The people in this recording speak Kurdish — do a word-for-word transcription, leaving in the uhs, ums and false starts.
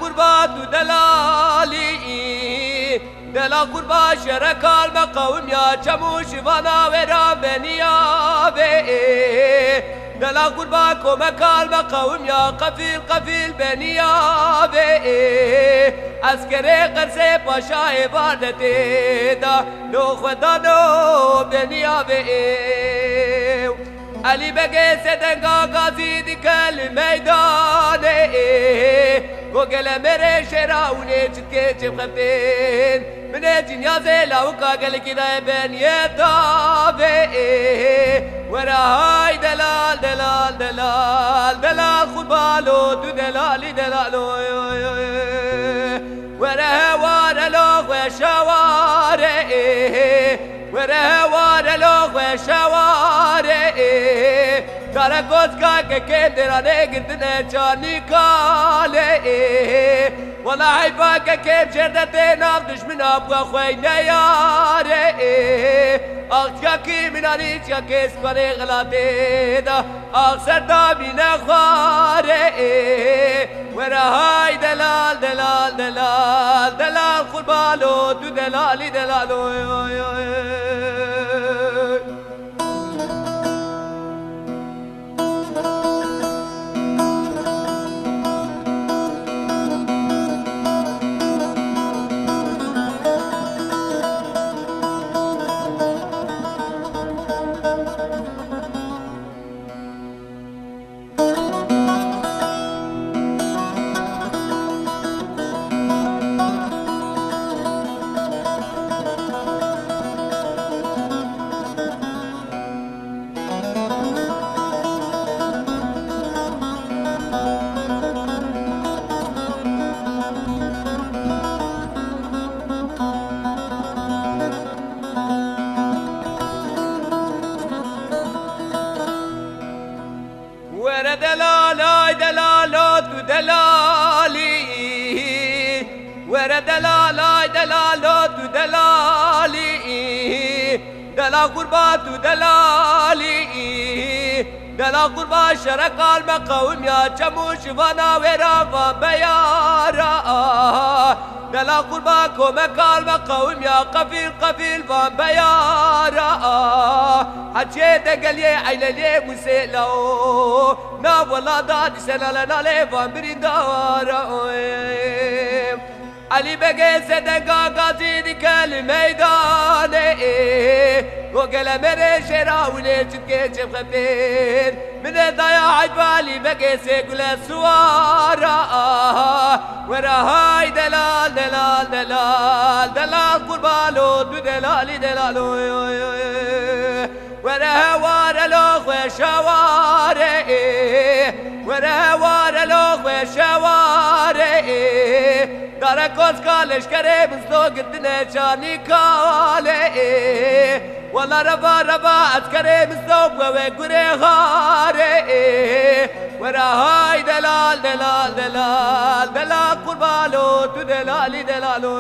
Qurban tu delalî, delal qurban şere kal me qewim ya, çem û şivana wêran beniya ve. Delal qurban kome kal me qewim ya, qefil qefil beniya ve. Eskerê qersê paşa êvar de têda, lo xwe dano beniya ve. Elî Begê sedenga gazî dike li meydanê. Go gele mêrê şêra û nê çitkê çêbxeftên. Binê cinyazê lawika gelekî daye beniyê tavê. Were hay delal, delal, delal, delal, xurbalo tu delalî delalo. Were he ware lo xwe şeware. Were he ware lo xwe şeware. Kare koska ke kêm dêranê girtine çanî kalê. Wela heyfa ke kêm jêr de tê nav dijmina bûa xwe neyare. Ax çiya kî minanî çiya kê spanê xelatê da. Ax ser da bîne xwarê. Were hay delal, delal, delal, delal, xurbalo tu delalî delalo. Were delal, ay delalo tu delalî. Were delal, ay delalo tu delalî. Delal qurban tu delalî. Delal qurban şere kal me qewim ya, çem û şivana wêran van beyara. Delal qurban kome kal me qewim ya, qefil qefil van beyara. Heçê de geliyê eyleliyê musê lao. Na wela da dîse nale nale van birîndara. Elî Begê sedenga gazî dike li meydanê. Go gele mêrê şêra û nê çitkê çêbxeftên. Min ê daya heyfa Elî Begê sê gule suwara. Were hay delal, delal, delal, delal, qurbalo tu delalî delalo. Were he ware lo xwe şeware. Were he ware lo xwe şeware. Dare koska leşkerê bizdo girtine çanî kale. Wela reva reva eskerê bizdo bwe we gurê xare. Were hay delal, delal, delal, delal, qurbalo tu delalî delalo.